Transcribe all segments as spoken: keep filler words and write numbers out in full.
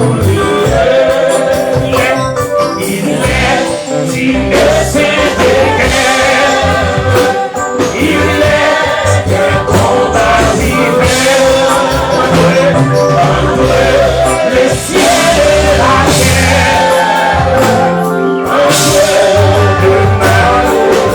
Il est, il est, il est, entre, entre le ciel et la terre, entre le malheureux.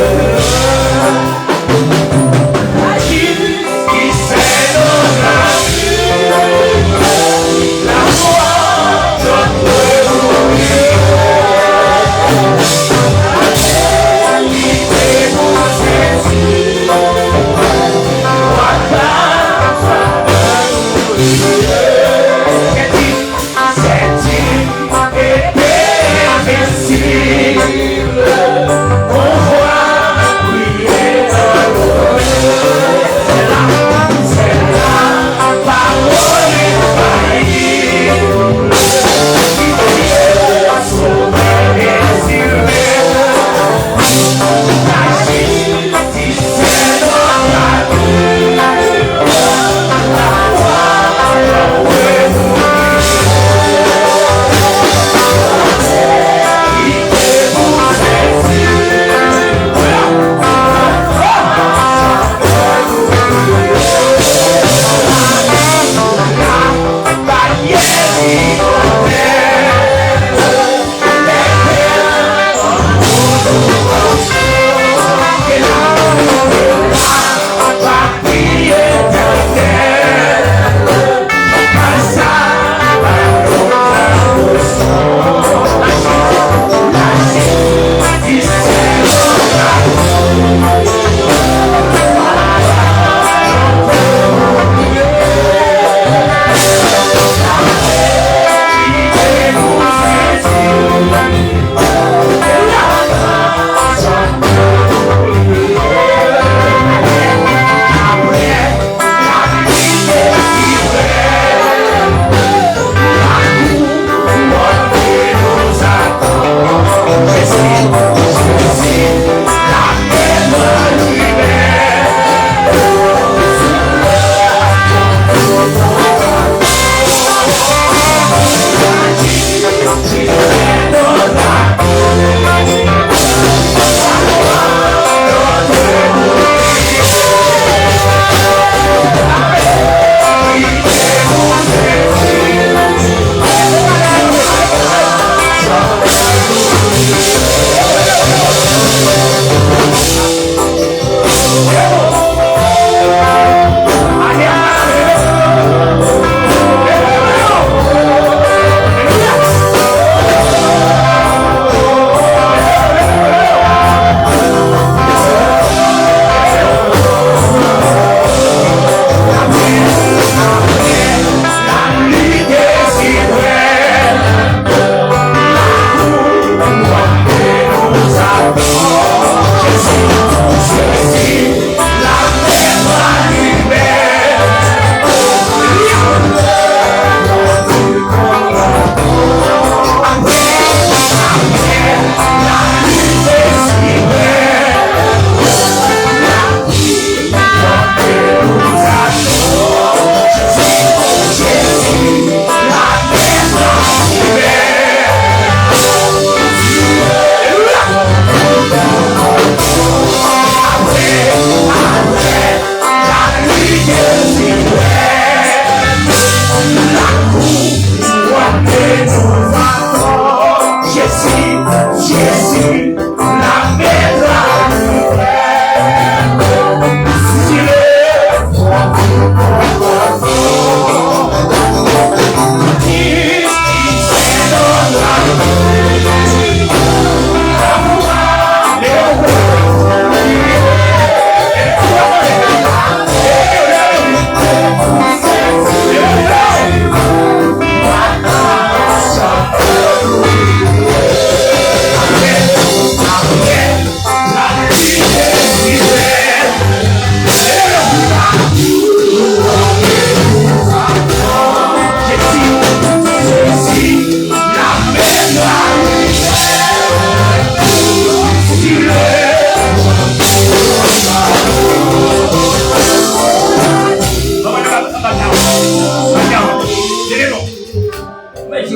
Leve men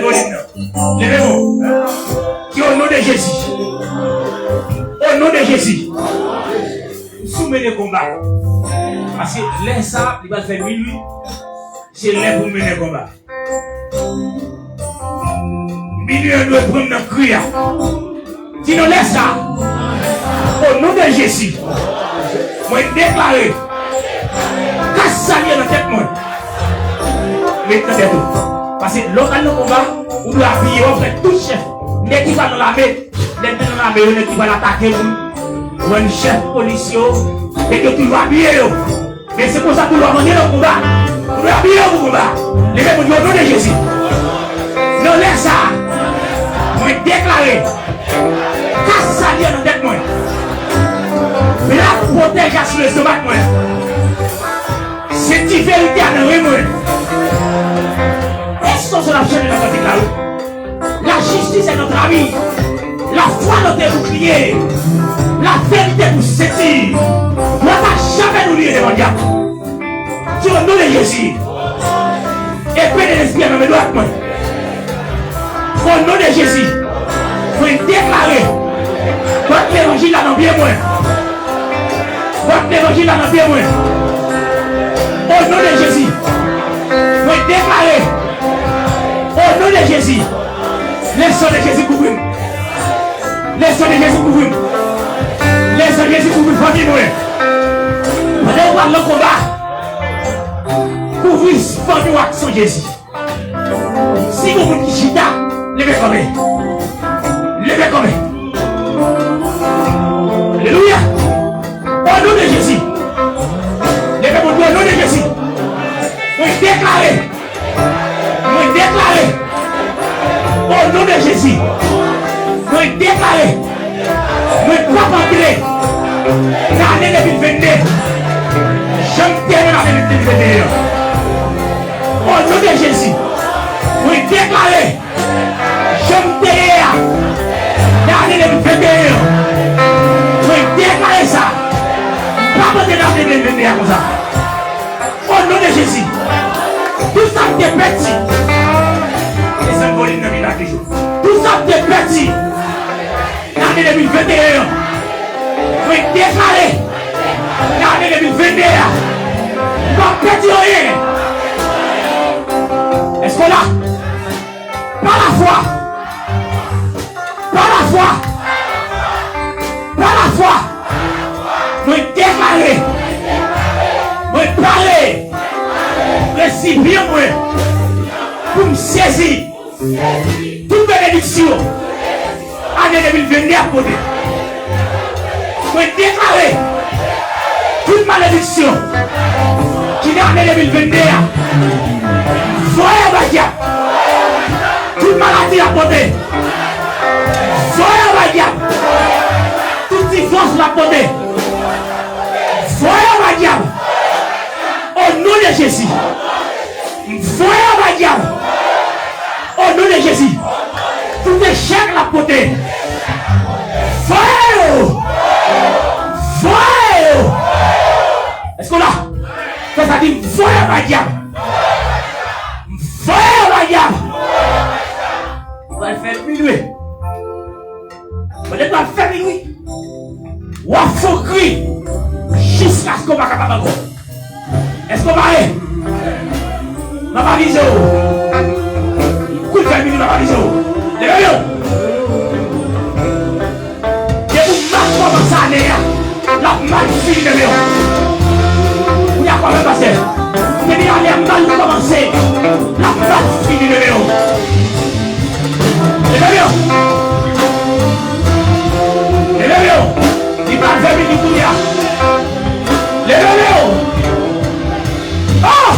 w. Leve men w. Di, o non de Jezi. O non de Jezi. M sou mennen konba. Paske lè sa, li pral fè minui. Se lè pou m mennen konba. Minui an dwe pran m nan kri a. Di, nan lè sa, o non de Jezi, mwen deklare kas sa li ye nan tèt mwen. Met nan tèt ou. Paske lè w pral nan konba, ou dwe abiye w avèk tout chèf. Nèg ki pral nan lame, nèg ki nan lame yo, nèg ki pral atake moun, jwenn chèf polis yo, nèg yo toujou abiye yo. Men se konsa tou lè w ap antre nan konba, ou dwe abiye w pou konba. Leve pou di, o non de Jezi. Nan lè sa a, mwen deklare kas sa li ye nan tèt mwen. Plak pwotèj a sou lestomak mwen. Senti verite a nan ren mwen. Èske w ap chante nan kantik la, wi? La justice est notre ami. La foi est notre bouclier. La vérité nous ceinture. Dwèt pa janm nou lye devan dyab. Di, o non de Jezi. Epe de lespri a nan men dwèt mwen. O non de Jezi. Mwen deklare. Dwèt levanjil la nan pye mwen. Dwèt levanjil la nan pye mwen. O non de Jezi. Mwen deklare. O non de Jezi. Le san de Jezi kouvri m. Le san de Jezi kouvri m. Le san de Jezi kouvri fanmi mwen. Pandan w pral nan konba, kouvri fanmi w ak san Jezi. Si gon moun ki chita, leve kanpe. Leve kanpe. Alelouya. O non de Jezi. Leve pou Bondye, o non de Jezi. Mwen deklare. Mwen deklare. O non de Jezi. Mwen deklare. Mwen p ap antre nan ane de mil vennde jan m te ye nan ane de mil vennde an. O non de Jezi. Mwen deklare. Jan m te ye a, nan ane de mil vennde an, mwen deklare sa. M p ap antre nan ane de mil vennde a konsa. O non de Jezi, tout sa m te pèdi, e san volin nan vila toujou. Tout sa m te pèdi, nan ane de mil vennde an, mwen deklare, nan ane de mil vennde a, m p ap pèdi anyen. Èske w la? Pa lafwa. Pa lafwa. Pa lafwa. Mwen deklare. Mwen pare. Resipyan mwen. Pou m sezi. Tout benediksyon. Ane de mil vennde ap pote. Mwen deklare tout malediksyon ki nan ane de mil vennde a, voye bay dyab. Tout maladi l ap pote, voye bay dyab. Tout divòs l ap pote, voye bay dyab. O non de Jezi. Voye yo bay dyab. O non de Jezi. Tout echèk l ap pote. Voye yo. Voye yo. Èske w la? Fè sa, di, voye yo bay dyab. Voye yo bay dyab. Ou pral fè l pi lwen. Mwen te pral fè l wi. W ap fè yon kri jiskaske w pa kapab ankò. Èske w pare? M ap avize w. Kou l fè minui, m ap avize w. Leve men w. Depi w mal kòmanse ane a, l ap mal fini, leve men w. Ou y a kwè mwen, pastè? Depi ane a mal kòmanse, l ap mal fini, leve men w. Leve men w. Leve men w. Li pral fè minui kounye a. Leve men w. Oh!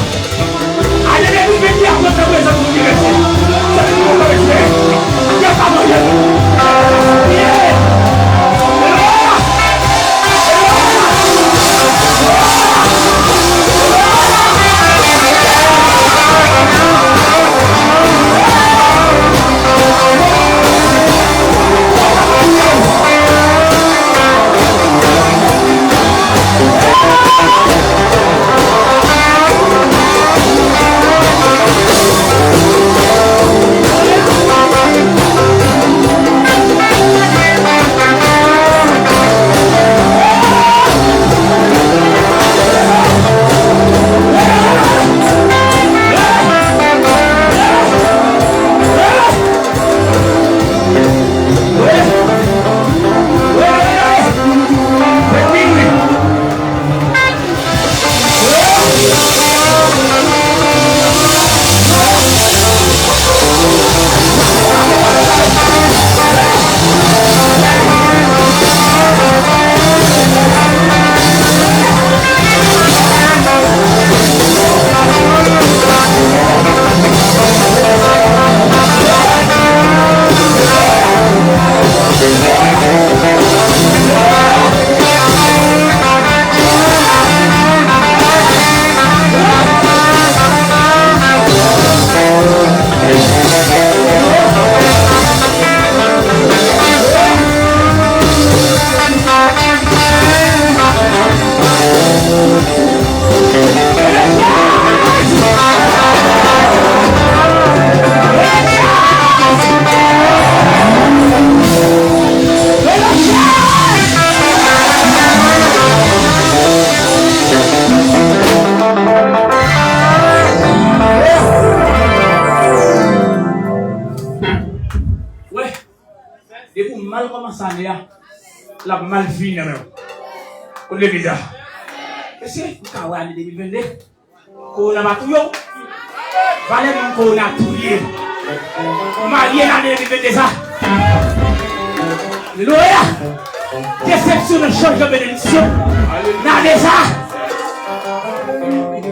Ane de mil vennde a pran nan prezans Bondye, mèsi. Sa se pou mwen, mèsi. Kè pa manje. Leve! Leve! Ane a, l ap mal fini nan men w. Kot legliz la? Mesye, ou ka wè ane de mil venn de. Kowona pa touye w. Valè moun kowona touye. Ou marye nan ane de mil venn de sa. Alelouya. Desepsyon nan chanjman benediksyon. Nan ane sa.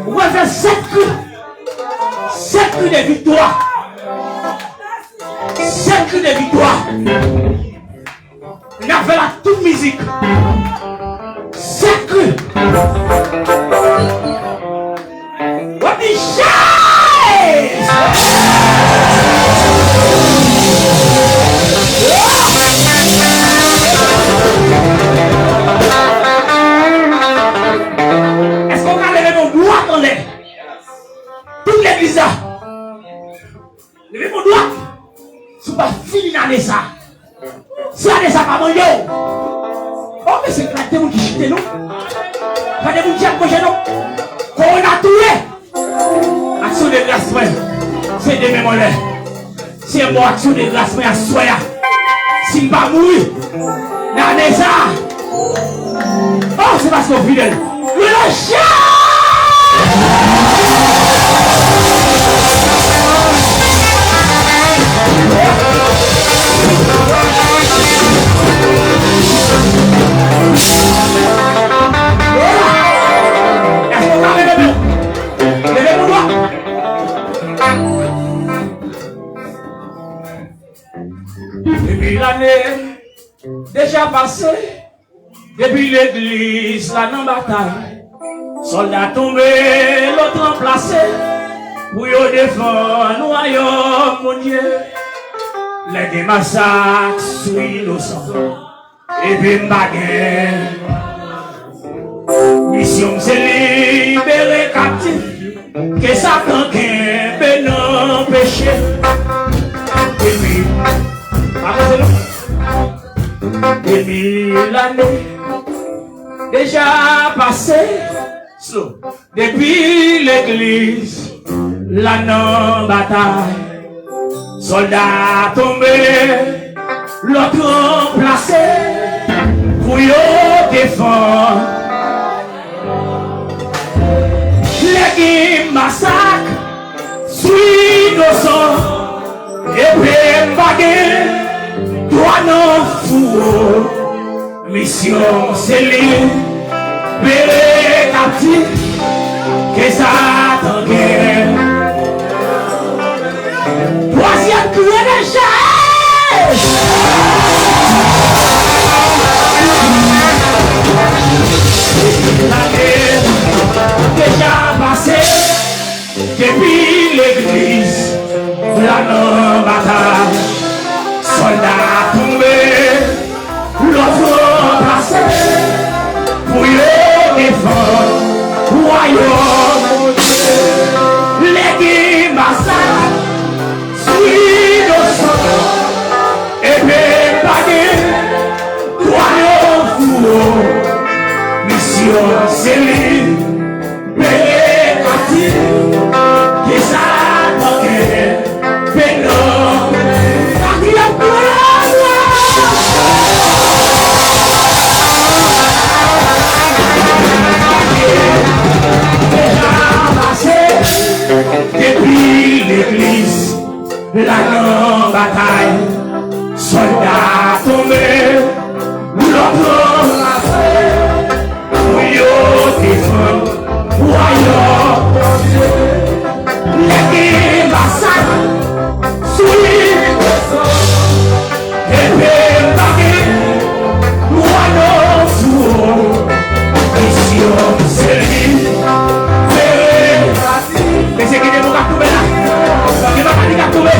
Ou pral fè sèt kri. Sèt kri de viktwa. Sèt kri de viktwa. N ap fè l ak tout mizik. Sèt kri. Wap di, Jezi! Èske w ka leve men w dwat anlè? Tout legliz la. Leve men w dwat. Si w pa fini nan ane sa. Si ane sa pa manje w. O, mesye, gade moun ki chite non. Gade moun ki ap manje non. Kowona touye. Aksyon de gras mwen, se demen mwen lè. Se bon aksyon de gras mwen aswè a. Si m pa mouri nan ane sa. Oh, se paske w fidèl. Louanj! Èske w ka leve men w? Leve pou dwat. Depi lane deja pase, depi legliz la nan batay, sòlda tonbe, lòt ranplase, pou yo defann wayòm Bondye. Lè gen masak sou inosan, epi m pa gen. Misyon m se libere kaptif, ke Satan kenbe nan peche. Epi, pa koze non. Depi lane deja pase, slow. Depi legliz la nan batay, sòlda tonbe, lòt ranplase, pou yo defann. Lè gen masak sou inosan, epi m pa gen dwa nan fouwo. Misyon se libere kaptif ke Satan gen. Twazyèm kri de chèch. Lane deja pase. Depi legliz la nan batay, sòlda tonbe, lòt ranplase, pou yo defann wayòm Bondye. Lè gen masak sou inosan, epi pa gen dwa nan fouwo. Misyon se li. Pere pati, ki sa tanke penan. Sa ki ap pran la. Deja pase, depi legliz la nan batay, sòlda tonbe, lòt ranplase, pou yo defann wayòm Bondye. Lè gen masak sou inosan, epi pa gen dwa nan fouwo. Misyon se li. Mesye, gen de moun k ap tonbe la. Gen papa ki ap tonbe.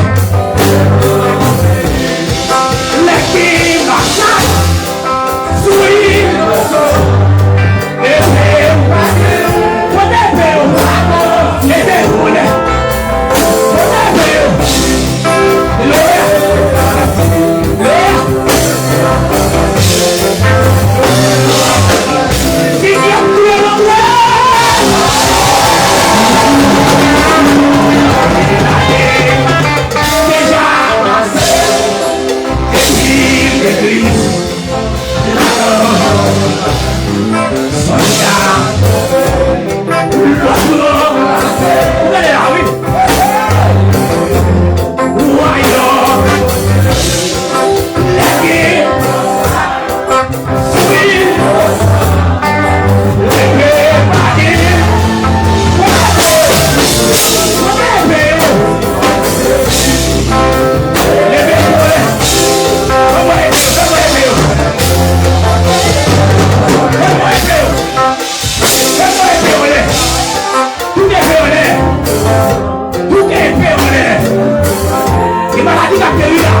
Sa geri la.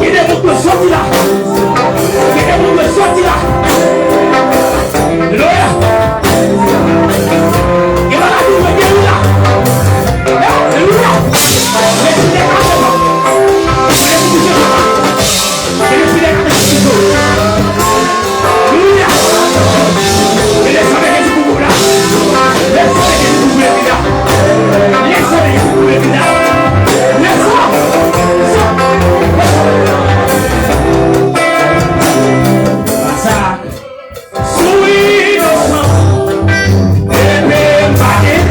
Gen de moun dwe soti la. Gen de moun dwe soti la. Alelouya. Gen maladi dwe geri la. Alelouya. Lespri de katrevan. Lespri de katrevan. Gen lespri de katrevan. Alelouya. E le san de Jezi kouvri w la. Le san de Jezi kouvri w la. Le san de Jezi kouvri w la. Le san. Sa. Sou inosan. Epi m pa gen.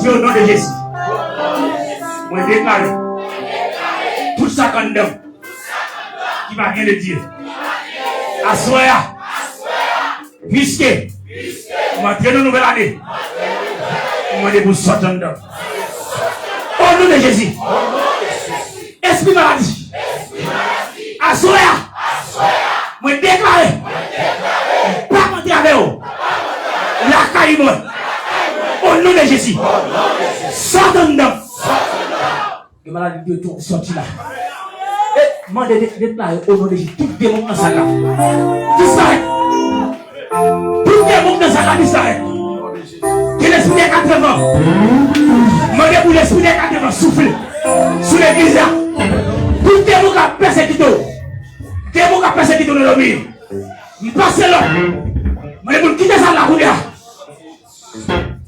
Di, o non de Jezi, mwen deklare tout sa k anndan m ki pa gen de Dye. Aswè a, piske m antre nan nouvèl ane, m mande pou w sòti anndan m. O non de Jezi. Espri maladi. Aswè a, mwen deklare m p ap antre avè w lakay mwen. O non de Jezi. Sòti anndan m. Gen maladi dwe tou sòti la. E mande de, deklare o non de Jezi. Tout demon k nan sal la disparèt. Tout demon k nan sal la disparèt. Gen lespri de katrevan. Mande pou lespri de katrevan soufle sou legliz la. Tout demon k ap pèsekite w. Demon k ap pèsekite w nan lòmi. M pase lòd. Mande pou l kite sal la kounye a.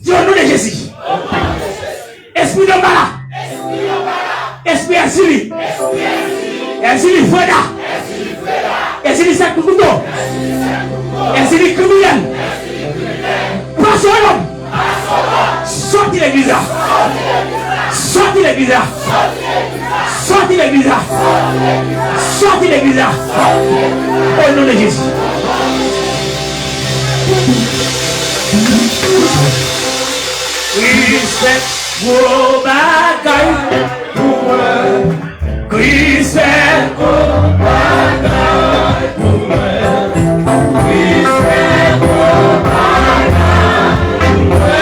Di o non de Jezi. Espri Danbala. Espri Èzili. Èzili Freda. Èzili Sèt Kout Kouto. Èzili kriminèl. Pase yon nonm. Sòti legliz la. Sòti legliz la. Sòti legliz la. Sòti legliz la. O non de Jezi. Kris fè gwo bagay pou mwen. Kris fè gwo bagay pou mwen. Kris fè gwo bagay pou mwen.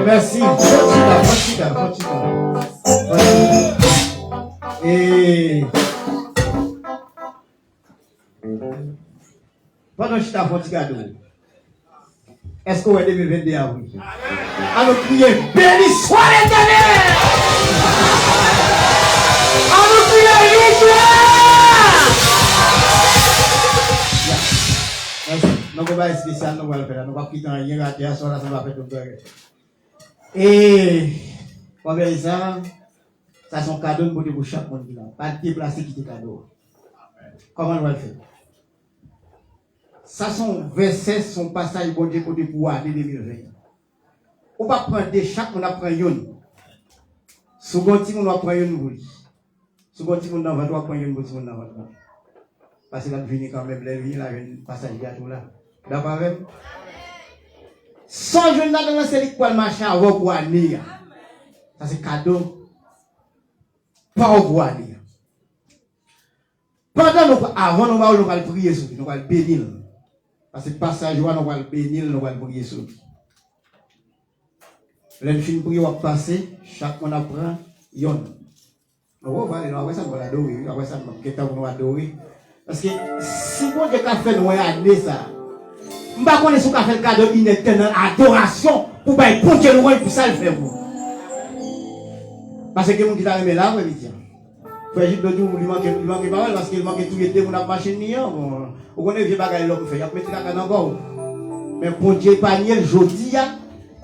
Mèsi. Fò chita, fò chita, fò chita. Fò chita. E pandan w chita, fè yon ti gade w. Èske w wè de mil venn de a vre? Ann nou kriye, Beni swa Letènèl! Ann nou kriye, Louwe! Mèsi. Nou gen bagay espesyal nou pral fè la. Nou p ap kite anyen rate aswè la, sa nou va fè tout bagay. E, w ap gade sa, sa se yon kado n pote pou chak moun ki la. Pa deplase kite kado a. Kòman n pral fè? Sa se yon vèsè, se yon pasaj Bondye pote pou ane de mil ven an. Ou p ap pran de, chak moun ap pran youn. Si w gen yon timoun, w ap pran youn pou li. Si w gen yon timoun nan vant, w ap pran youn pou timoun nan vant lan. Paske l ap vini kanmenm, lè l vini, l a jwenn pasaj li a tou la. Dakò avè m? Sa w jwenn ladan l lan, se li k pral mache avè w pou ane a. Sa se kado pa w pou ane a. Pandan nou, avan nou ba w, nou pral priye sou li, nou pral beni l. Paske pasaj ou a, nou pral beni l, nou pral priye sou li. Lè n fin priye, w ap pase, chak moun ap pran yonn. Nou pral ale, nou, apre sa, nou pral adore, wi. Apre sa, nou gen tan pou nou adore. Paske si Bondye ka fè n wè ane sa a, m pa konnen si w ka fè l kado inèdtan nan adorasyon pou bay Bondye lwanj pou sa l fè pou ou. Paske gen moun ki ta renmen la, vre, midi a. Frè Jildo di w li manke, li manke pawòl paske li manke touye de moun ak machin li an. Bon, ou konnen vye bagay lòm fè, y ap mete kaka nan kò w. Men Bondye epanye l jodi a,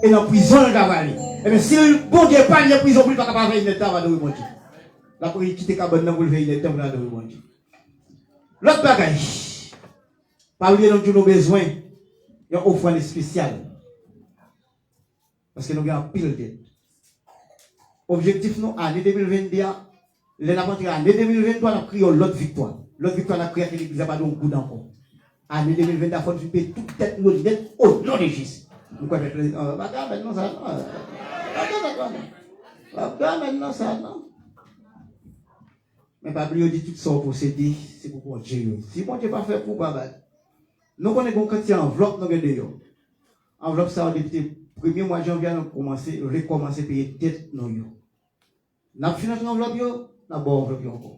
e nan prizon l ta prale. Ebyen, si Bondye epanye prizon pou li pa ka pa fè inèdtan ap adore Bondye. L ap kite kabann nan pou l fè inèdtan pou l adore Bondye. Lòt bagay, pa bliye nou di w nou bezwen yon ofrann espesyal. Paske nou gen anpil dèt. Objektif nou, ane de mil venn de a, lè n ap antre ane de mil venn twa, n ap kriye yon lòt viktwa. Lòt viktwa n ap kriye a, ke legliz la pa dwe yon goud ankò. Ane de mil venn de a, fò n fin peye tout dèt nou yo nèt, o non de Jezi. Nou kwè pèp la, pa ka amèn nan sa, non. Pa ka amèn nan sa, non. Men pa bliye, yo di tout sa w posede, se pou Bondye yo ye. Si Bondye pa fè pou ou, pa ba l. Nou konnen gen yon kantite anvlòp nou gen deyò. Anvlòp sa yo, depi te premye mwa janvye a, nou kòmanse, rekòmanse peye dèt nou yo. N ap fin antre anvlòp yo, n ap ba w anvlòp yo ankò.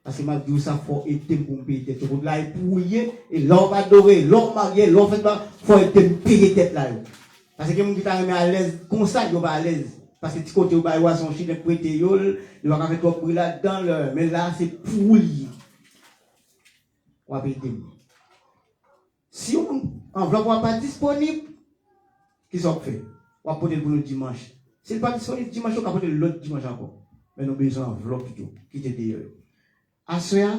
Paske m ap di w sa, fò w ede m pou m peye dèt yo. Kote la e pou ou ye, e lè w ap adore, lè w ap marye, lè w fè sa, fò w ede m peye dèt la yo. Paske gen moun ki ta renmen alèz konsa, yo pa alèz. Paske ti kote yo ba yo a, se yon chilyen k prete yo l, yo pa ka fè twòp bri ladan l, men la, se pou ou li ye. W ap ede m. Si yon moun, anvlòp ou a pa disponib, kisa w ap fè? W ap pote l pou nou dimanch. Si l pa disponib dimanch, ou ka pote l lòt dimanch ankò. Men nou bezwen anvlòp yo, kite deyò yo. Aswè a,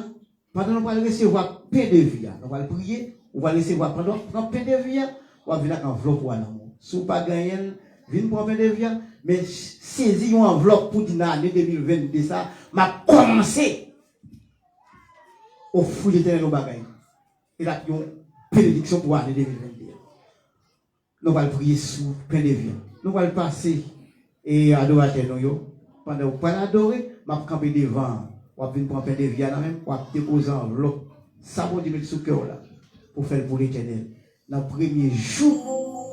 pandan nou pral resevwa pen de vi a, nou pral priye, ou pral resevwa, pandan w ap pran pen de vi a, w ap vin ak anvlòp ou a nan men w. Si w pa genyen l, vin pran pen de vi a, men sezi yon anvlòp pou di nan ane de mil venn de sa, m ap kòmanse ofri Letènèl yon bagay. E l ap yon benediksyon pou ane de mil venn de a. Nou pral priye sou pen de vi a. Nou pral pase e adoratè nou yo. Pandan w pral adore, m ap kanpe devan an. W ap vin pran pen de vi a nan men m, w ap depoze anvlòp. Sa Bondye met sou kè w la, pou fè l pou Letènèl. Nan premye jou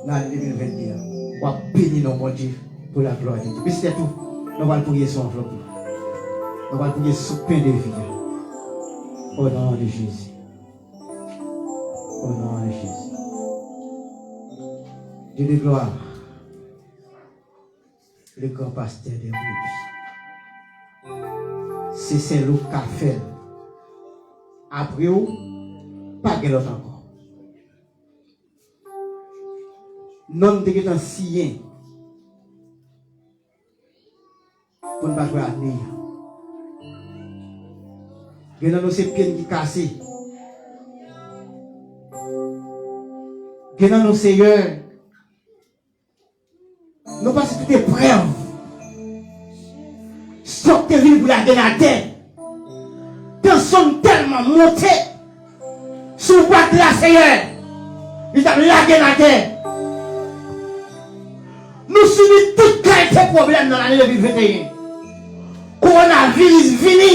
nan ane de mil venn de a, w ap beni non Bondye pou laglwa de Dye. Mesye tou, nou pral priye sou anvlòp la. Nou pral priye sou pen de vi a. O non de Jezi. O non de Jezi. Dieu de gloire, le grand pasteur des brebis. Se sèl ou k ka fè l. Apre w, pa gen lòt ankò. Non n te gentan siyen pou n pa jwe ane a. Gen nan nou se pye n ki kase. Gen nan nou, Seyè, nou pase tout eprèv. Sòk te vin pou lage n atè. Tansyon n tèlman monte. Si w pa t la, Seyè, li t ap lage n atè. Nou sibi tout kalite pwoblèm nan lane de mil venteyen. Kowonaviris vini,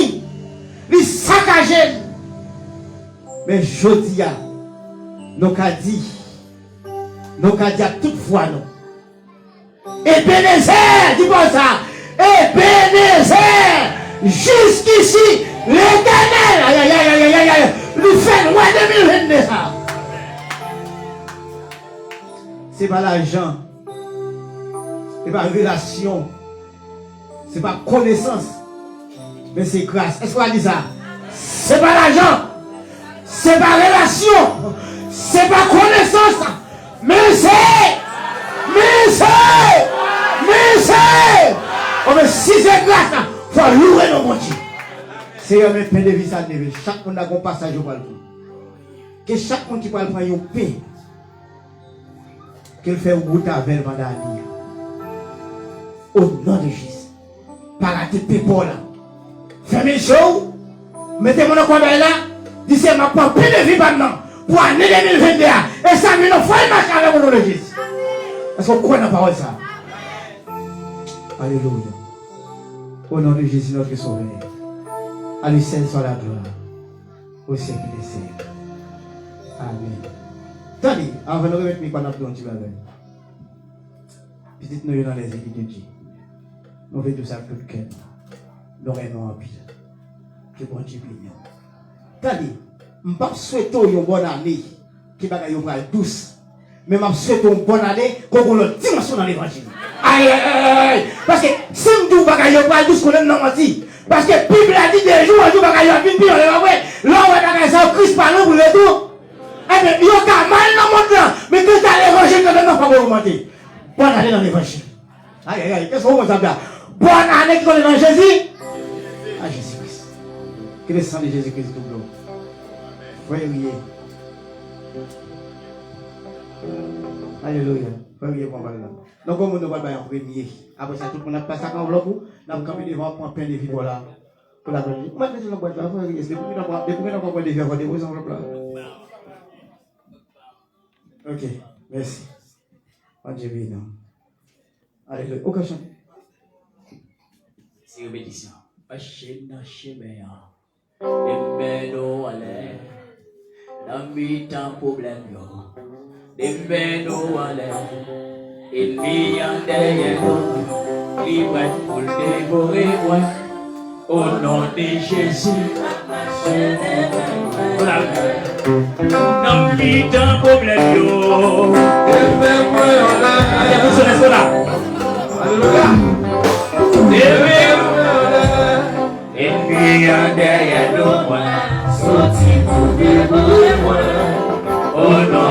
li sakaje n. Men jodi a, nou ka di, nou ka di ak tout vwa nou, Ebenezè, di pawòl sa, Ebenezè, jiskisi, Letènèl, ayayay, li fè n wè de mil venn de sa. Se pa lajan, se pa relasyon, se pa konesans, men se gras. Èske w a di sa? Se pa lajan, se pa relasyon, se pa konesans, men se, men se, men se. O, men si se gras la, fò louwe non Bondye. Seyè, men pen de vi sa leve. Chak moun la gon pasaj yo pral pran. Ke chak moun ki pral pran yon pen, ke l fè wout avè l pandan ane a. O non de Jezi. Pa rate pen pa w la. Fèmen je w. Mete men w nan kòdèy la. Di, Seyè, m ap pran pen de vi pa m nan pou ane de mil venn de a. E sa vin nan fwa l mache avè w o non de Jezi. Èske w kwè nan pawòl sa? Alelouya. O non de Jezi, notre Sauveur. À lui seul soit la gloire. Au siècle des siècles. Amèn. Tande, anvan nou remèt mikwo a, n ap di yon ti bagay. Pitit nou yo nan les élus de Dieu. Nou vle di w sa ak tout kè nou. Nou renmen w anpil. Ke Bondye beni w. Tande, m p ap swete w yon bòn ane, ke bagay yo pral dous. Men m ap swete w yon bòn ane, ke w gen yon lòt dimansyon nan levanjil. Ay, ay, ay, ay, ay. Paske si m di w bagay yo pral dous, konnen m nan manti. Paske Bib la di de jou an jou bagay yo ap vin pi mal, e pa vre? Lè w wè bagay sa yo, Kris pa lwen pou l retou. Ebyen, yo ka mal nan mond lan, men Kris la, levanjil nan men w, fòk w ogmante. Bòn ane nan levanjil. Ay, ay, ay, kèske w konn sa m di a? Bòn ane ki konnen nan Jezi. A Jezi Kris. Ke le sang de Jésus-Christ double w. Frè Eriye. Alelouya. Frè Eriye, pran bal la. Donk, yon moun nou pral bay an premye. Apre sa, tout moun ap pase ak anvlòp ou. N ap kanpe devan, pran pen de vi pa w la. Pou la glwa de Dye. Ou mèt mete l nan bwat la, frè Eriye. Depi w gen nan bwat, depi w gen nan bwat, pran de vi a, depoze anvlòp la. Ok, mèsi. Bondye beni w. Alelouya. Ou ka chante. Se repetisyon. Mache nan chemen an. Li mennen w anlè. Nan mitan pwoblèm yo. Li mennen w anlè. Ènmi an dèyè do mwen. Li prèt pou l devore mwen. O non de Jezi. Nan mitan pwoblèm yo. Leve mwen anlè. Leve mwen anlè. Alelouya. Leve mwen anlè. Ènmi an dèyè do mwen. Soti pou devore mwen. O non